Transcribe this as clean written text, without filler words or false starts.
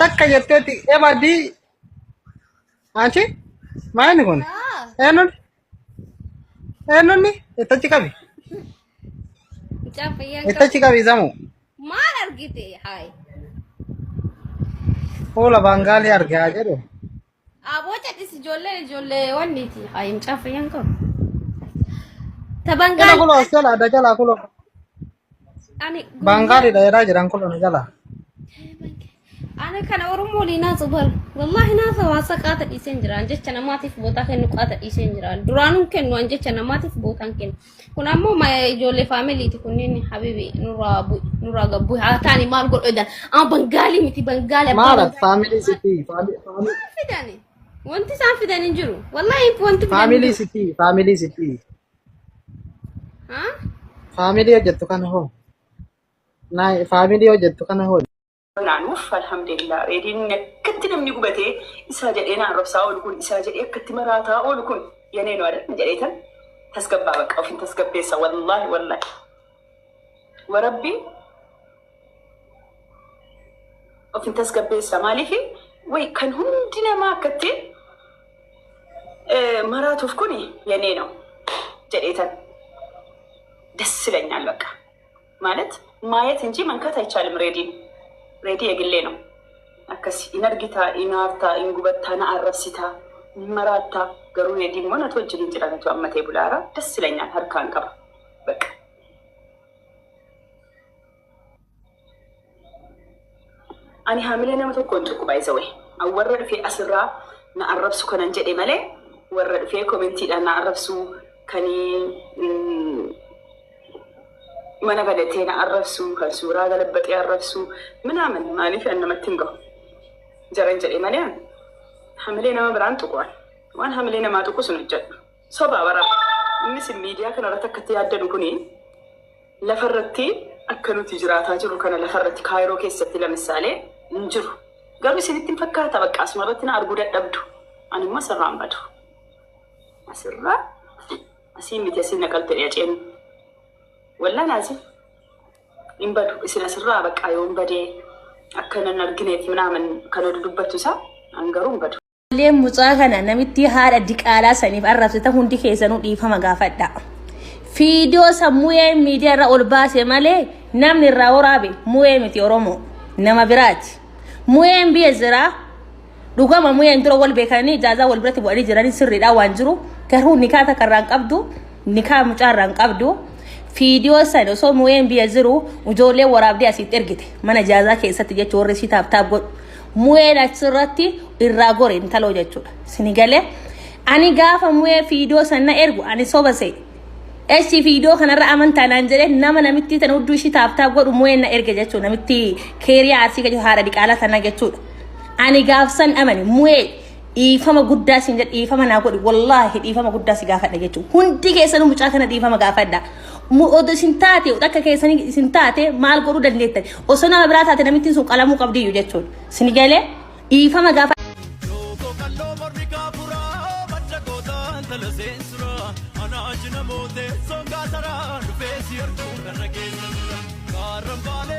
Takka jetteeti ebadii anchi maayini kun eenyuun eenyuun ittachi qabi Mucaan fayyaan qabu. ittachi qabi zamu Maal argite hayi? fuula baangaalii argaa jedhu. Aboo cadhis ijoolleen ijoollee wanniiti. Hayi mucaan fayyaan qabu. Ta Kuna Bangaal kulo as jala ada jala kulo ani guyyaa baangaaliidha jedhaa jiran kulo na jala. Ani kana Oromoo waliin haasa'u bara. Wallaahi naasa hawaasa qaata dhiiseen jira. An jecha namaatiif bootaa kennu qaata dhiiseen jira. Duraanuun kennu an jecha namaatiif bootaan kennu. Kun ammoo ijoollee faamiliiti kunneen habibi nurraa bu'i nurraa gabbu'i haa taani maal godhu edan. Amma Bangaalii miti Bangaalii abbaa Maal Bangaalii faamilii sitii faamilii maal fidani? Wanti isaan fidan hin jiru. Wallaahi wanti fidan hin faamilii jiru. sitii faamilii sitii Haa? faamilii hojjettu kana hoo naa faamilii hojjettu kana hoo. Naanuuf alhamdulillah reediin akkatti namni gubatee isaa jedhee na arrabsaa oolu kun isaa jedhee akkatti maraataa oolu kun yanee nu adan jedhee tan tasgabbaa bakka ofin tasgabbeessa wallaahi wallaahi warabbi ofin tasgabbeessa maaliif way kan hundi namaa akkatti maraatuuf kun yanee ነው jedhee tan ደስ ይለኛል በቃ ማለት ማየት እንጂ መንካት አይቻልም። ሬዲን ሬዲ የግሌ ነው። አከሲ ኢነርጊታ ኢናርታ ኢንጉበታ ናአረብሲታ መራታ ገሩ ሬዲ ሞነ ቶጅን እንጅራነቱ አመቴ ቡላራ ደስ ይለኛል። ሀርካን ቀባ በቃ ani haamilee nama tokko hin tuqu baay'isawee warra dhufee asirraa na arrabsu kanan jedhe malee warra dhufee koomentiidhaan na arrabsu kanii mana balatee na arrabsu kan suuraa galabbaxee arrabsu ምናምን maaliif an namatti hin gahu jaran jedhe malee hamilee nama biraan tuqu an waan hamilee namaa tuqu sun hojjedhu sobaa bara innis miidiyaa kana irratti akkatti yaaddanu kuni lafarratti akka nuti jiraataa jirru kana lafarratti kaayiroo keessatti lamisaalee hin jiru. Garuu isinitti hin fakkaata bakka asuma irratti na arguu dadhabdu. Ani immoo asirraa hin badu. Asirraa asii miti asii naqalte dhiyaaceen. Wallaan asii hin badu. Isin asirraa bakka yoon badee akka nan argineef minaamin kan oduu dubbattu isaa an garuu hin badu. Ijoolleen mucaa kana namitti haadha diqaalaa saniif arrabsita hundi keessanuu dhiifama gaafadha. Fiidiyoo san mu'ee miidiyaa irra ol baase malee namni irraa waraabe mu'ee miti Oromoo nama biraati. Mu'een biyya jira dhugama mu'een dura wal beekanii ijaazaa wal biratti bu'anii jiranii sirriidhaa waan jiru garuu nikaa takka irraa hin qabdu nikaa mucaa irraa hin qabdu. Fiidiyoo san osoo mu'een biyya jiru ijoollee waraabdee asitti ergite mana ijaazaa keessatti jechuun warri isii taap taap godhu. Mu'een achirratti irraa gore intaloo jechuudha. Sini galee ani gaafa mu'ee fiidiyoo san na ergu ani soba se'e. Echi fiidiyoo kanarra amantaa naan jedhee nama namittii tana hudduu ishii taap taap godhu mu'een na erge jechuudha. Namitti keeriyaa arsii jechuudha haadha diqaalaa tanaa jechuudha. Ani gaafsan amane mu'ee dhiifama guddaa siin jedhe dhiifama naa godhi wallaahi dhiifama guddaa si gaafadha jechuudha. Hundi keessanuu mucaa kana dhiifama gaafadha. Odoo isin taate akka keessanii isin taate maal godhuu dandeettan? Osoo nama biraa taate namittiin sun qalamuu qabdiyyuu jechuudha. Sini galee dhiifama gaafa. Lookoo qalloo mormi kaafuraa madda gootaa intala seensuraa anaa jina mootee songaa taraa dhufee si arguu karra keessa dura gaarran baalee.